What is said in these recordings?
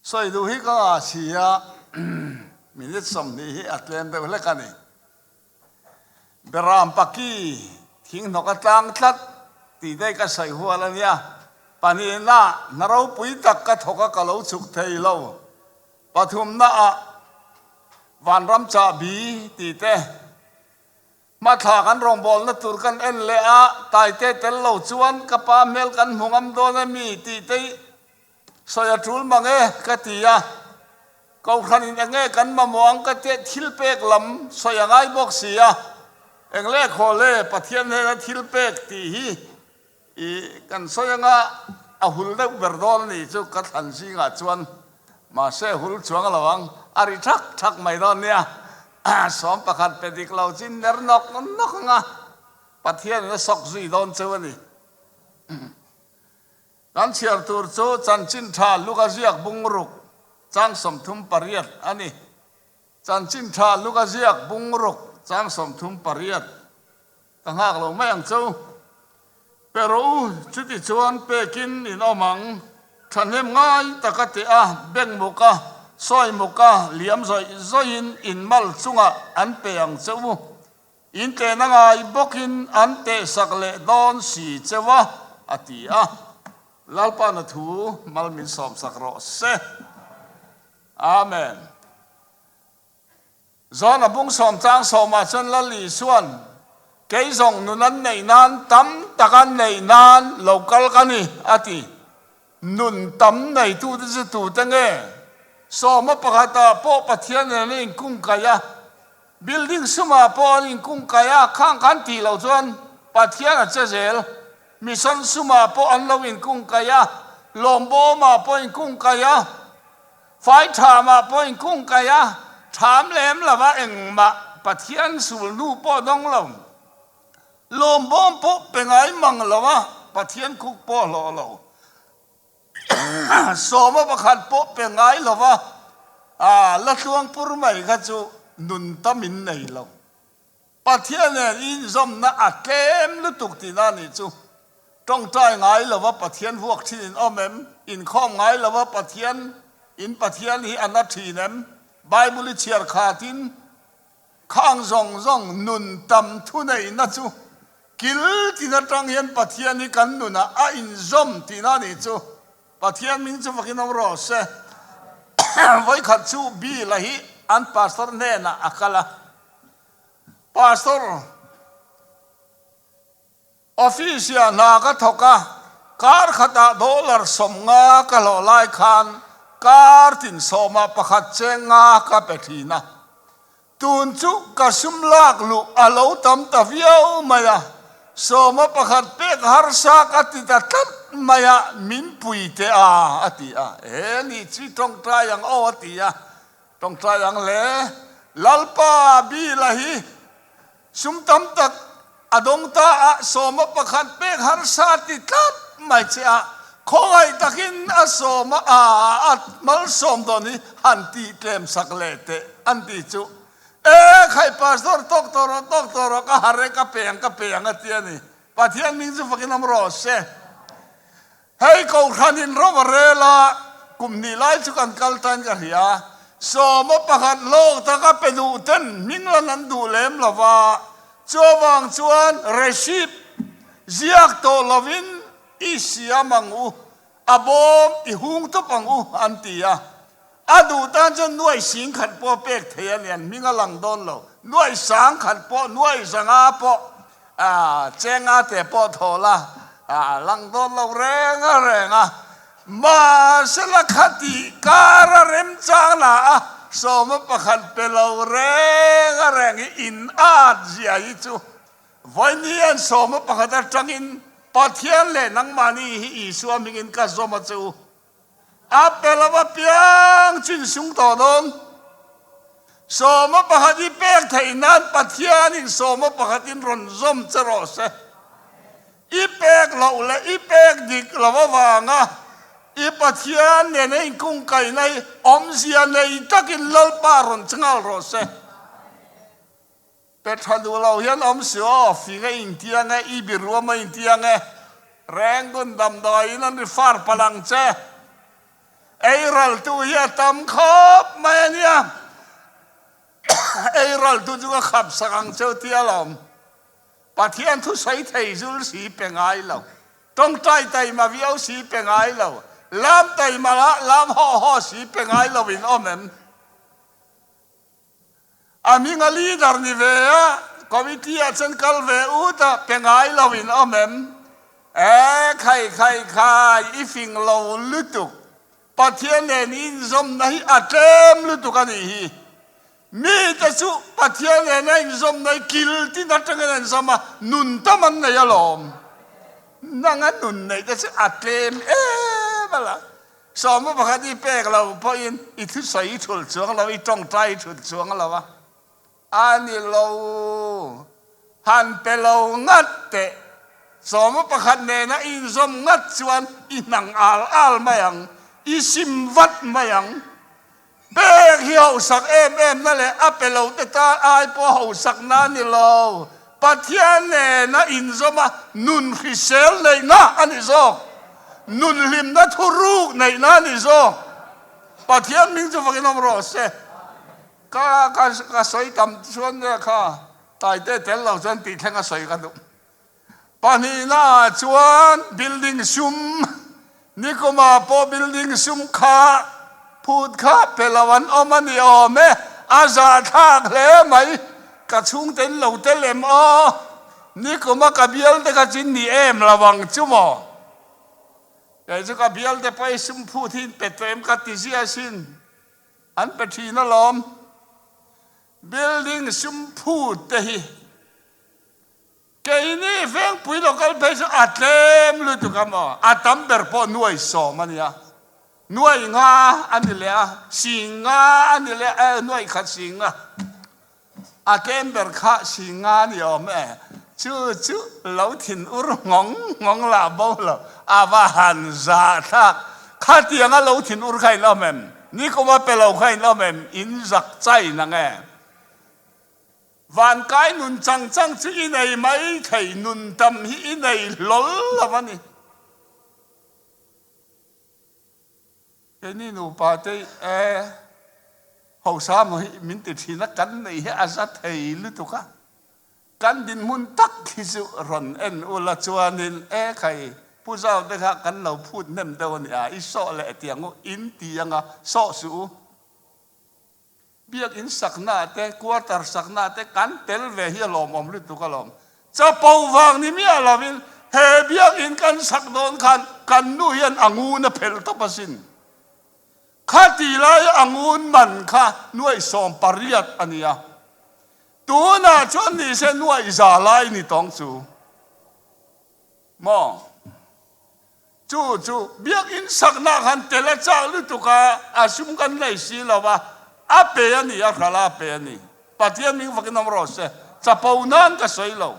Sawi duh hi ka ngah si a, minute 20 hi a tlem deuh hlek a ni. Beram paki thing hnawk a tlang tlat tih daih ka sawi hual a nia. Pahnihna, hna ropui tak ka thawk a ka lo chhuk thei lo. Pathumnaah vanram chahbi tih te, hmathla kan rawngbawlna tur kan en leh a, taite tel lo chuan ka pa hmel kan hmu ngam dawn a mi tih te hi sawi a tul mang e ka ti a. Kohhranin eng nge kan mamawh ang ka tia thil pek lam sawi a ngai bawk si a, eng leh khaw le Pathian hnena thil pek tih hi I kan sawi anga a hul deuh ber dawn a nih chu ka thlan zingah chuan mahse hul chuang lo ang a ri thak thak mai dawn nia. 11 pe dik lo chin ner nawk nawk anga Pathianin a sawk zui dawn cheu a ni. Kan chhiar tur chu chanchin tha Luka ziak bungruk chang 38 a ni. Chanchin tha Luka ziak bungruk chang 38. Ka nghak lo mai ang chu. Pe rawh u, chuti chuan pekin in awm ang. Thahnem ngai taka teh a, beng muk a, sawi muk a, liam zawih zawihin in mal chungah an pe ang che u. In tlehna ngai bawkin an tehsak leh dawn si cheu a, a ti a. Lalpana thu mal min sawmsak rawh se. Amen. Zawn a bung sawm chang sawmah chuan Lal Isua'n, Kei zawng nun an neih nan tam tak an neih nan lo kal ka ni, a ti. Nun tam neitute chu tute nge? Sawma pakhatah pawh Pathian nen an inkungkaih a, building sumah pawh an inkungkaih a, khang khan tih loh chuan Pathian a che zel. Mission sumah pawh an lo inkungkaih a, lawmbawmah pawh inkungkaih a. Fai thamah pawh in kung kai a, tham lem lova engmah Pathian sul hnu pawh dawng lo, lawmbawm pawh pe ngai mang lo a, Pathian khuk pawh hlawh lo, sawma pakhat pawh pe ngai lova, la tluang pur mai kha chu nun tam in nei lo. Pathian nen inzawmna a tlem lutuk tihna a nih chu. Tawngtai ngai lova Pathian vuak thin in awm em? Inkhawm ngai lova Pathian in Pathian hi a na thin em? Bible i chhiar khatin khang zawng zawng nun tam thuneihna chu kil tin atang hian Pathian hi kan nunah a inzawm tihna a nih chu. Pathian hming chu vakin awm rawh se. Vawikhat chu Bill-a hi an pastor hnenah a kal a. Pastor, Office-ah hna ka thawk a, kar khatah dollar 50 ka hlawh lai khan kar tin sawmah pakhat cheng nga ka pe thin a. Tun chu ka sum lak luh a lo tam ta viau mai a, sawma pakhat pek harsa ka ti ta tlat mai a, min pui teh a, a ti a. He ni chi tawngtai ang aw a ti a. Tawngtai ang le, Lalpa Bila hi sum tam tak a dawng ta a, sawma pakhat pek harsa ti tlat mai che a, khawngaih takin a sawma a a malsawm dawn hi han tih tlem sak leh teh an ti chu. E khai Pastor tawk tawh rawh tawk tawh rawh ka har e ka pe ang ka pe ang a ti a ni. Pathian hming chu fakin awm rawh se. Hei Kohhranin ro a rel a, kum hnih lai chu kan kal tain ka hria. Sawma pakhat lawk taka pe duh ten hming lan an duh lem lo va, chuvang chuan receipt ziak tawh lovin i siam ang u, a bawm i hung tawp ang u an ti a. A duh tan chuan nuai sing khat pawh pek thei a ni, an hming a lang dawn lo. Nuai sang khat pawh, nuai zanga pawh, chenga te pawh thaw la, a lang dawn lo reng a reng a. Mahsela khati kar a remchang la a, sawma pakhat pe lo reng a reng hi in at zia hi chu vawiin hian sawma pakhat atangin Pathian leh nangmahni hi Isua hmingin ka zawm a che u. A pe lo apiang chin sung tawh dawn. Sawma pakhat i pek theih nan Pathianin sawma pakhatin rawn zawm che rawh se. I pek loh leh i pek dik lo avanga i Pathian nena inkungkaihna hi awmzia nei takin Lalpa rawn che nghal rawh se. Pe tha duh lo hian awm si aw, fing a intiang e, i biruam a intiang e, Rangoon damdawiin an ri far palh ang che. Ei raltu hi a tam khawp mai a nia. Ei raltu chu ka khap sak ang cheu tia lawm. Pathian thu sawi thei zul si pe ngai lo. Tawngtai taima viau si pe ngai lo. Lam taima lah lam haw haw si pe ngai lo in awm em? A hminga leader ni ve a, committee ah chuan kal ve ut a, pe ngai lo in awm em? E khai khai khai, i fing lo lutuk. Pathian nen i inzawmna hi a tlem lutuk a nih hi. Mite chu Pathian nen a inzawmna hi kil tin atangin an inzawm a, nun tam an nei alawm. Nanga nun neih te chu a tlem em a la. Sawma pakhat i pek lo pawhin i thusawi i thulh chuang lo, i tawngtai i thulh chuang lo a, a ni lo. Han pe lo ngat teh. Sawma pakhat nena i inzawm ngat chuan i hnang al al mai ang, i sim vat mai ang. Pek hi hausak em em na leh a pe lo te tan ai pawh hausak na a ni lo. Pathian nena inzawm a nun hrisel neihna a ni zawk. Nun hlimna thuruk neihna a ni zawk. Pathian hming chu fakin awm rawh se. Ka ka ka sawi tam chuan nge kha Taite tel lo chuan tih thleng a sawi ka duh. Pahnihnaah chuan building sum, nikumah pawh building sum kha phut kha pe lo an awm a ni awm e, a zahthlak hle mai, ka chhungte in lo tel em aw, nikuma ka bial te kha chin ni em lo ang chu maw? Kei chu ka bial te pawh i sum phut hi in pe tawh em ka ti ziah asin, an pe thin alawm, building sum phut te hi. Keini vengpui local phei chu a tlem lutuk a maw? A tam ber pawh nuai sawm a nia. Nuai nga a ni leh a, sing nga a ni leh a, nuai khat sing nga. A tlem ber kha sing nga a ni awm e. Chu chu lo thin ur nghawng nghawng lah bo lo, a va han zah thlak. Khatianga lo thin ur kha in awm em? Nikuma pe lo kha in awm em? In zak chai nang e. Vankai nun chang chang chu i nei mai thei, nun tam hi i nei hlawl lo a ni. Keini nupa te e hausa maw hi min ti thin a, kan neih hi a za thei lutuk a, kan dinhmun tak hi chu rawn en ula chuanin e khai Pu Zau te kha kan lo phut hnem deuh a ni a, i sawh leh tiang u, in ti anga sawh suh u. Biakinn saknaah te, quarter saknaah te kan tel ve hi a lawmawm lutuk alawm. Chapo vang ni miah lovin he biakinn kan sak dawn khan kan nu hian a ngun a phelh tawp asin. Khati laia a ngun man kha nuaih 18 a ni a. Tunah chuan nise nuaih za lai ni tawng chu. Maw? Chu chu biakinn sakna khan tel a chak lutuk a, a sum kan nei si lo va, a pe a ni, a hral a pe a ni. Pathian hming vakin awm rawh se, chapo nan ka sawi lo.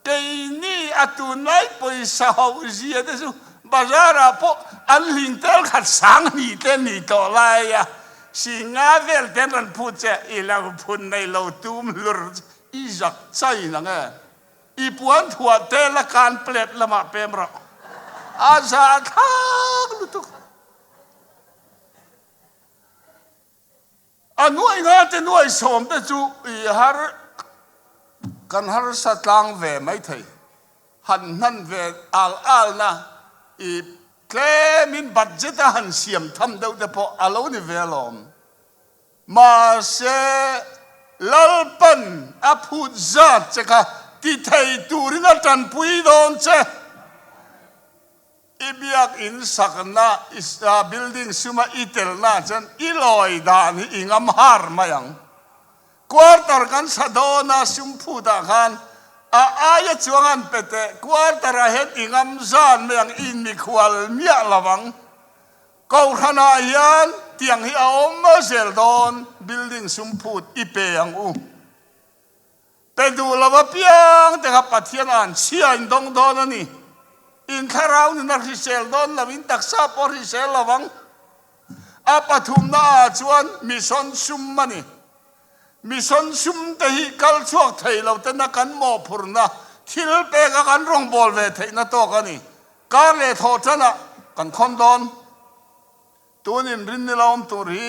Keini a tunlai pawisa ho zia te chu bazar ah pawh an hling tel khat sang hnih te ni tawh lai a, singa vel te an rawn phut che, i lo phun nei lo tum hlur chu i zak chai nang e. I puan thuah te la kan plate lamah pem rawh. A za thlak lutuk. A nuai nga te nuai sawm te chu i har kan harsa tlang ve mai thei. Han hman ve al al na i tlemin budget a han siam tham deuh te pawh a lo ni ve alawm. Mahse, Lalpan a phut zat che kha ti thei turin a tanpui dawn che. I biak in sakna, i building suma i telna chuan i lawi dan hi i ngam har mai ang. Quarter kan sa dawn a, sum phutah khan a aia chuang an pe teh, quarter ah hian i ngam zan mai ang, i inmikhual miah lo ang. Kohhranah hian tiang hi a awm zel dawn, building sum phut i pe ang u. Pe duh lo apiang te kha Pathian an chhia in dawng dawn a ni. In thlarau nun a hrisel dawn lo, in taksa pawh a hrisel lo ang. A pathumna ah chuan mission sum a ni. Mission sum te hi kal chhuak thei lo tena kan mawhphurhna thil peka kan rawngbâwl ve theihna tawk a ni. Kar leh thawh ṭanah kan khawn dawn. Tun inrin ni lo awm tur hi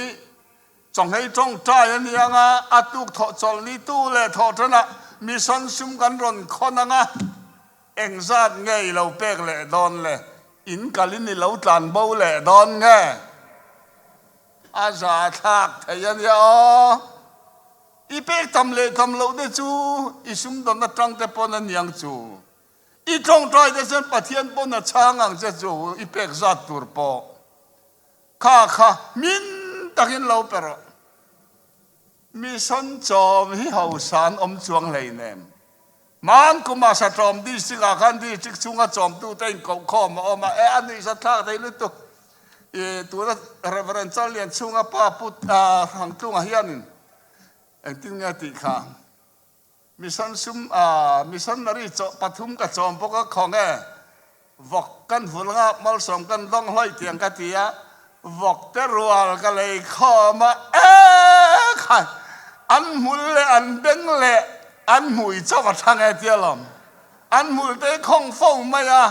chawnghei tawngtai a ni ang a, a tuk thawh chawlh ni tu leh thawh tanah mission sum kan rawn khawn ang a, engzat nge i lo pek leh dawn le, in kalin i lo tlan bo leh dawn nge? A za thlak thei a nia aw. I pek tam leh tam loh te chu i sumdawn atang te pawn a niang chu. I tawngtai te chuan Pathian pawn a chhang ang che chu i pek zat tur pawh kha kha min takin lo pe rawh. Mission chawm hi hausa an awm chuang hleinem. Hman kumah Satawm District ah khan District chhunga chawmtute inkohkhawm a awm a, e a nuihza thlak thei lutuk. I tuna Reverend Challian chhunga pa Pu Hrangtlunga hianin engtin nge tih kha Mission sum missionary chaw pathum ka chawm bawk a khaw nge vawk kan vul anga malsawm kan dawng hlawih tiang ka ti a, vawk te rual ka lei khawm a e khai an hmul leh an beng leh an hmui chauh a tha nge tia lawm an hmul te khawng fo mai a.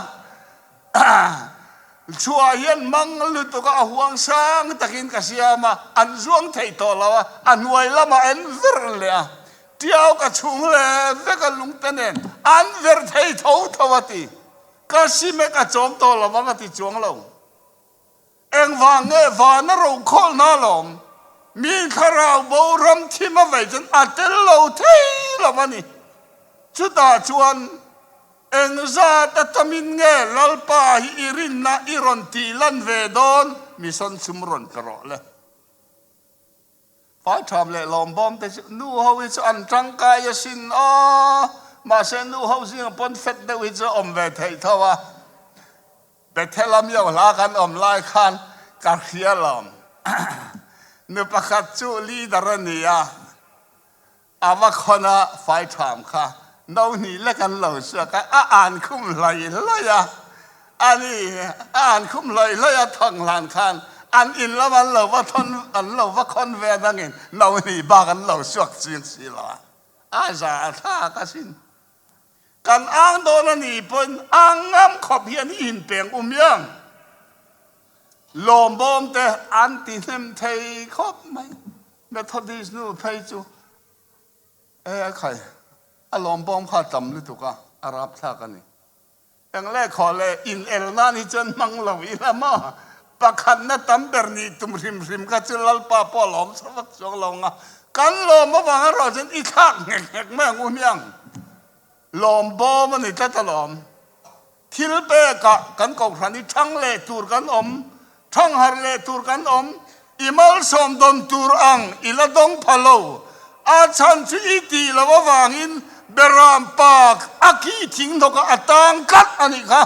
Chhuah hian mang lutuk a, a huang sang takin ka siam a, an zuang theih tawh lo a, a hnuai lamah en ver leh a, tiau ka chhung leh vek a lungte nen an ver thei tho tho a ti. Ka sim e ka chawm tawh lo vang a ti chuang lo. Engvang nge vana rokhawlna alawm mi thlarau bo ram thim a vei chuan a tel lo thei lo a ni. Chutah chuan engzat a tamin nge Lalpa hi i rinna i rawn tih lan ve dawn mission sum rawn pe rawh le. Fai tham leh lawmbawm te chu nu ho hi chu an tangkai asin aw, mahse nu ho zinga pawn fet deuh hi chu a awm ve theih tho a. Bethel a mio hla kan awm lai khan ka hria lawm. Nu pakhat chu leader a ni a, a va khawn a fai tham kha no hnih lek an lo suak a, a an khum hlai hlai a, a ni a an khum hlai hlai a thawng hlan khan an in lam an lo va thawn an lo va khawn ve dangin no hnih bak an lo suak ching si lo a, a za a thlak asin. Kan ang dawn a nih pawhin ang ngam khawp hian i inpeng um iang. Lawmbawm te an ti hnem thei khawp mai. Methodist nu phei chu e khai a lawmbawm kha a tam lutuk a, a rapthlak a ni. Eng leh khaw leh inel nan hi chuan hmang lo ila maw? Pakhatna tam ber nih tum hrim hrim kha chu Lalpa pawh a lawm sa vak chuang lo ang a. Kan lawm avang erawh chuan i thlak nghek nghek mai ang u hmiang. Lawm bawm a ni tlat alawm. Thil pekah kan kohhran hi thang leh tur kan awm, thang harh leh tur kan awm, i malsawm dawn tur ang i la dawng pha lo. A chhan chu i tih loh avangin Beram pa a ki thing hnawkah a tang tlat a nih kha.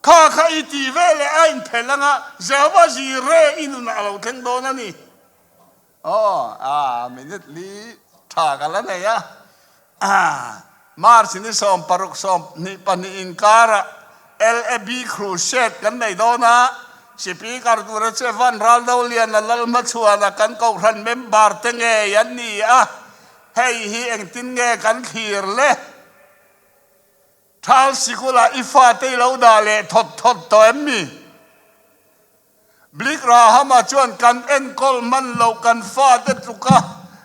Kha kha i tih veleh a inphelh anga Jehovah Jireh i nunah a lo thleng dawn a ni. Aw, a minute li tha ka la nei a. March ni 16 22 inkarah LAB Crusade kan nei dawn a, Speaker tura che Van Raldoliana Lalhmachhuana kan kohhran member te ngei an ni a, hei hi engtin nge kan thlir le? Thal sikula i fate i lo dah leh thawt thawt tawh em mi? Blik Rahama chuan kan enkawl hman loh kan fate tluka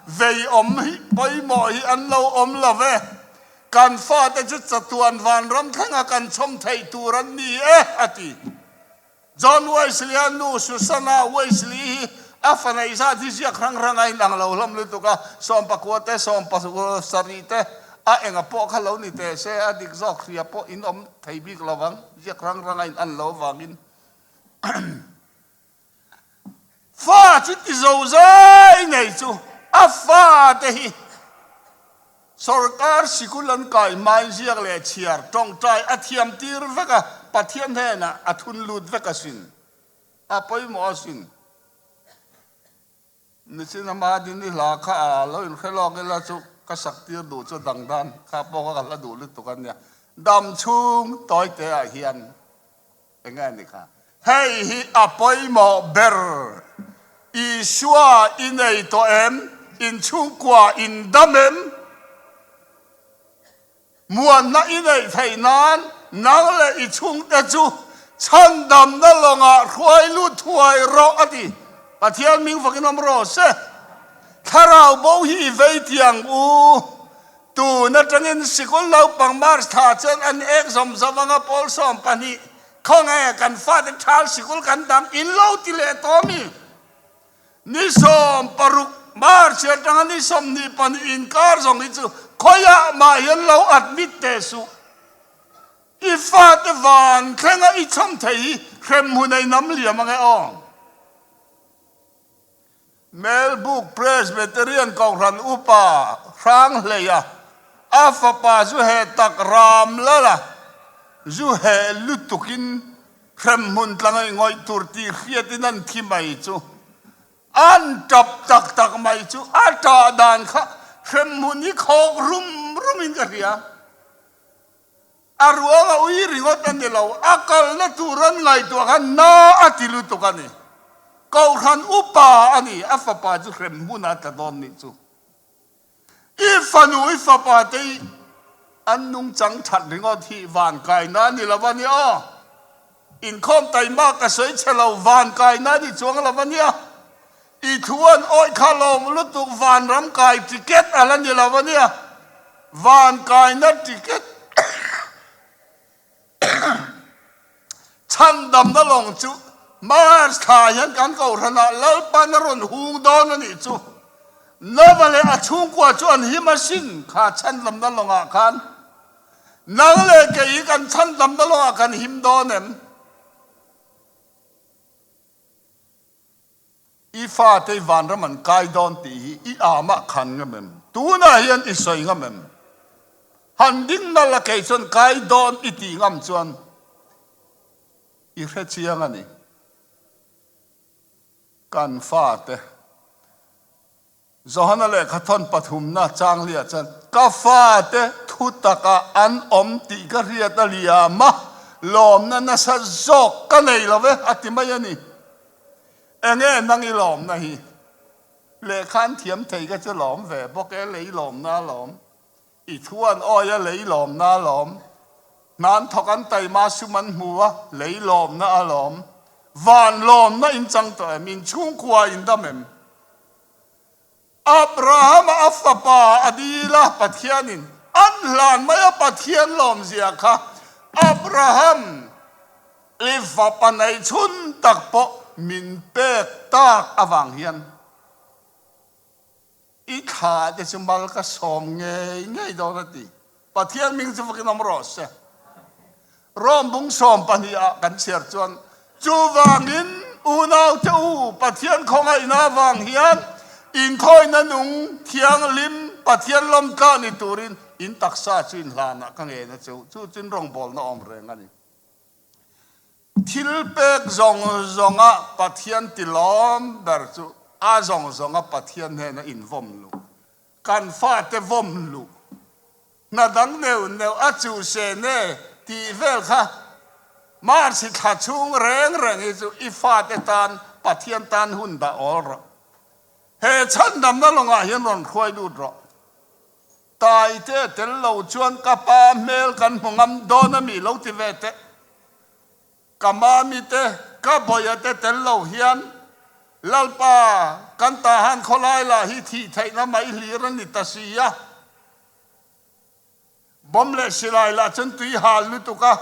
vei awm hi pawimawh hi an lo awm lo ve. Kan fate chu chatuan vanram thlenga kan chhawm theih tur an ni e, a ti. John Wesley-a nu Susanna Wesley hi a fa neih zat hi ziak hrang hrang a inang lo hlawm lutuk a, sawmpakua te, sawmpasarih te, a enga pawh kha lo ni teh se, a dik zawk hria pawh in awm thei bik lo vang, ziak hrang hrang a inan lo vangin. Fa chu ti zo zai nei chu a fa te hi sorkar sikul an kai hmain ziak leh chhiar tawngtai a thiam tir vek a, Pathian hnenah a thun lut vek asin, a pawimawh asin. Nichin ama din i hla kha a lo inhre lawk ila chu ka sak tir duh chu dangdan kha pawh kha ka hla duh lutuk a nia. Dam chhung tawi te ah hian eng nge ni kha? Hei hi a pawimawh ber. Isua i nei tawh em? Inchhungkua in dam em? Muanna i neih theih nan nang leh i chhungte chu Chhandamna lawngah hruai lut thuai rawh a ti. Pathian hming fakin awm rawh se. Thlarau bo hi i vei tiang u. Tun atangin sikul naupang March thla chuan an ek zawm zawm anga pawl 12 khawnge kan fate thal sikul kan dang in lo ti leh tawh mi. Ni 16 March atanga ni 22 inkar zawng hi chu khawiah mah hian lo admit teh suh. I fate van thlenga i chhawm thei hi hremhmun a inam liam ange aw. Melbourne Presbyterian Kohhran Upa Hranghleia a fapa zu heh tak ram lala zu heh lutukin hremhmun tlang a ingawih tur tih hriatin an thi mai chu an tap tak tak mai chu a tah dan kha hremhmun hi khawk rum rumin ka hria. A ruang a ui ringawt a ni lo, a kalna tur an ngaihtuah khan na a ti lutuk a ni. Kohhran upa a ni, a fapa chu hrem hmunah a tla dawn nih chu. I fanu, i fapa te hi an nungchang that ringawt hi van kaina a ni lo a ni aw. Inkhawm taima ka sawi chhe lo, van kaina a ni chuang lo a nia. I thu an awih kha lawm lutuk vanram kai ticket a la ni lo a nia. Van kaina ticket chhandamna lawng chu March thla hian kan kohhranah Lalpan a rawn hung dawn a nih chu. Nova leh a chhungkua chu an him asin kha chhandamna lawngah khan. Nang leh kei hi kan chhandamna lawngah kan him dawn em? I fate i vanram an kai dawn tih hi i amah khan ngam em? Tunah hian i sawi ngam em? Han ding nalh a kei chuan kai dawn i tih ngam chuan i hre chiang a ni. Kan fate. Johana lehkha thawn pathumna Changlia chuan, Ka fate thu takah an awm tih ka hriat a liam a, lawmna nasa zawk ka nei lo ve, a ti mai a ni. Enge nang i lawmna hi? Lehkha an thiam thei ka chu lawm ve bawk e, lei lawmna a lawm. I thu an awi a, lei lawmna a lawm. Hna an thawk an taima sum an hmu a, lei lawmna a lawm. Van lawmna in chang tawh em? In chhungkua in dam em? Abrahama a fapa a dil a, Pathianin an hlan mai a, Pathian lawmzia kha Abraham i fapa nei chhun tak pawh min pek tak avang hian i thla te chu mal ka sawm ngei ngei dawn a ti. Pathian hming chu vakin awm rawh se. Rome bung 12 ah kan chhiar chuan, Chuvangin unaute u, Pathian khawngaihna avang hian inkhawina nung thianghlim Pathian lawmtla ni turin in taksa chu in hlanah ka ngen a che u. Chu chu in rawngbawlna awm reng a ni. Thil pek zawng zawnga Pathian tilawm ber chu a zawng zawnga Pathian hnena invawm luh. Kan fate vawm luh hna dang neuh neuh a chuh se ne tih vel kha March thla chhung reng reng hi chu i fate tan Pathian tan hun dah awl rawh. He chhandamna lawngah hian rawn hruai lut rawh. Taite tel lo chuan ka pa hmel kan hmu ngam dawn a mi lo ti ve teh. Ka mami te, ka bawia te tel lo hian Lalpa kan tahan khawlai lah hi thih theihna mai hlir a ni ta si a. Bomb leh silai lah chuan tui hal lutuk a,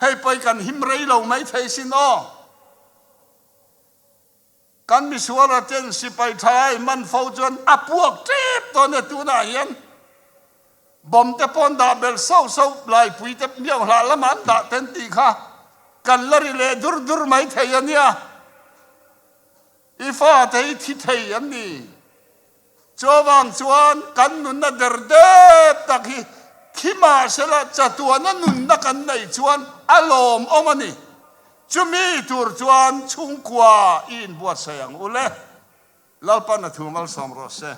hei pawi kan him rei lo mai thei sin aw. Kan misuala ten sipai tha i man fo chuan a puak tep dawn e tunah hian bomb te pawn dah belh sauh sauh laipui te miau hlah lamah an dah ten tih kha kan la ri leh dur dur mai thei a nia. I fate hi thi thei an ni. Chuvang chuan kan nunna der dep tak hi thi mahsela chatuana nunna kan neih chuan a lawmawm a ni. Chumi tur chuan chhungkua i inbuatsaih ang u le. Lalpan a thu malsawm rawh se.